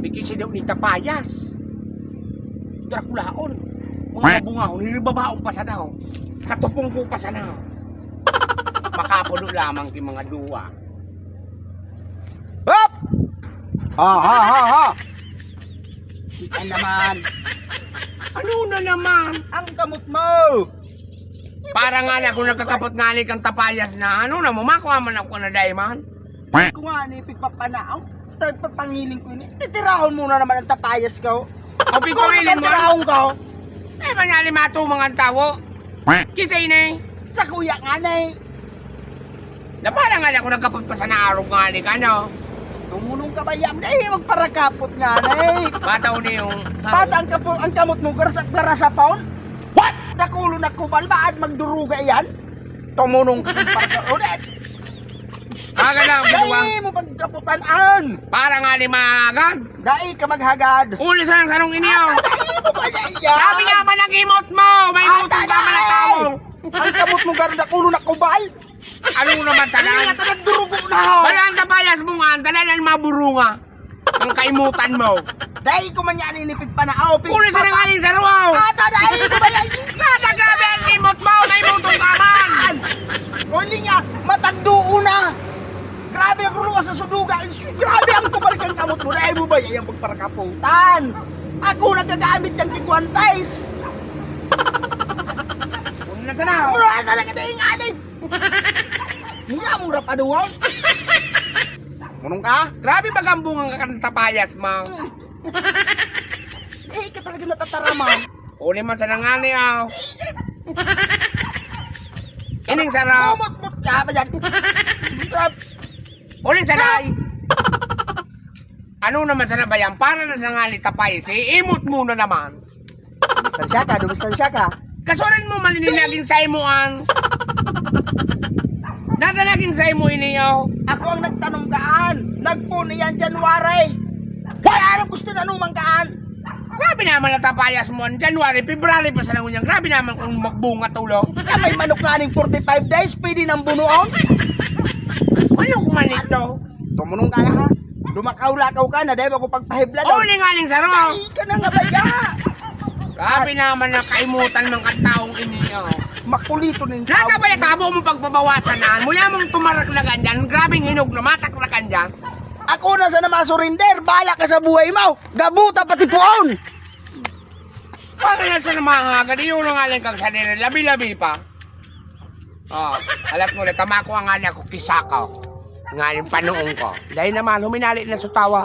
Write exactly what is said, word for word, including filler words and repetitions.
Pigkisi daw ni tapayas. Drakulaon. Mga bungahon, hiribabaon pa sana, oh. Katupong ko pa sana, oh. Makapuno lamang ki mga duwa. Hop! Ha, ha, ha, ha! Kita naman. Ano na naman? Ang kamot mo! Para nga na kung nagkakapot nga ni kang tapayas na, ano na mo, makuha man ako na dai man. Ko nga ni, pigpapanao. Tay papangiling ko ini. Titirahon mo na naman ang tapayas ko. O, pigpapangiling mo? Titirahon ko. Eh, manyali matumang ang tawo. Kisay na eh. Sa kuya nga na eh. Napala nga na ako nagkapot pa sa naarog nga ni ka, no? Tumunong ka ba yan? Eh, magparakapot nga na eh. Bata ko na yung Bata ang, kapo, ang kamot mo, garasa, garasa paon. What? Dakulo na kubal, maad magduruga yan. Tumunong ka kung parang ulit. Aga lang, buduwang. Dai mo pagkaputan-an. Para nga ni maagad. Dai ka maghagad. Uli sa nang sarong ini, oh. Ata, dai mo ba yan? Sabi nga ba nag-imot mo? May Ata, imot ka man ang dai. Tao. Ang kamot mo, garda, ulo na kubal. Ano naman, Ano tanan? Nga, tanan, durugo na, oh. Wala ang tabayas mo nga, ang tanan ang maburunga. Ang kaimutan mo. Dai ko man yan inipig pa na, oh, pig Uli sa pa- nangaling sa ruaw. Ata, dai ko ba yan? Sana grabe ang imot mo, may imotong ka man. Uli nga, matagduo na. Grabe ang ruwa sa suduga. Grabe ang kubal kang kamot mo. Dai mo ba yan pagparakaputan? Ako nagagamit ng tiguantes. Uli na sana, oh. Mura talaga na yung anay. Mura, mura pa duwang. Munong ka? Grabe magambungan ka kan tapayas mo. Eh, ka talaga natataraman. Uli man sa nangani, aw. Ining saraw. Bumutbut ka ba yan? Grab. Uli sa day. Ano naman sana ba yan? Para na sa ngali tapay, si imot mo na naman. Dumistansya ka, dumistansya ka. Kasuran mo man ini naging sa imo an. Nata naging sa imo ini, oh. Ako ang nagtanom kaan. Nagpuno yan, January. Kaya anong gusto na naman kaan? Grabe naman ang tapayas mo. January, February pa sa nangunyan. Grabe naman kung magbunga tulo. Kaya may manok nga ning forty-five days, pwede nang bunuon. Manok man ito. Tumunong ka na, ha? Lumakaw-lakaw ka na, dahil ako pagpahibla daw. Uli nga ning saro. Ay, ka na nga ba ya? Grabe naman ang kaimutan ng kataong ini, oh. Makulito ning Nata tao. Ba yung tabo mo pagpabawasan na? Mula mong tumaraklakan dyan, grabing hinog na mataklakan dyan. Ako na sana masurinder, bala ka sa buhay mo. Gabuta pati puon. Paano na sa mga agad? Iyo na nga lang kang sanira, labi-labi pa. Oh, alat mo na, tama ko ang nga ako, kisakaw. Nga yung panuong ko. Dahil naman, huminali na sa tawa.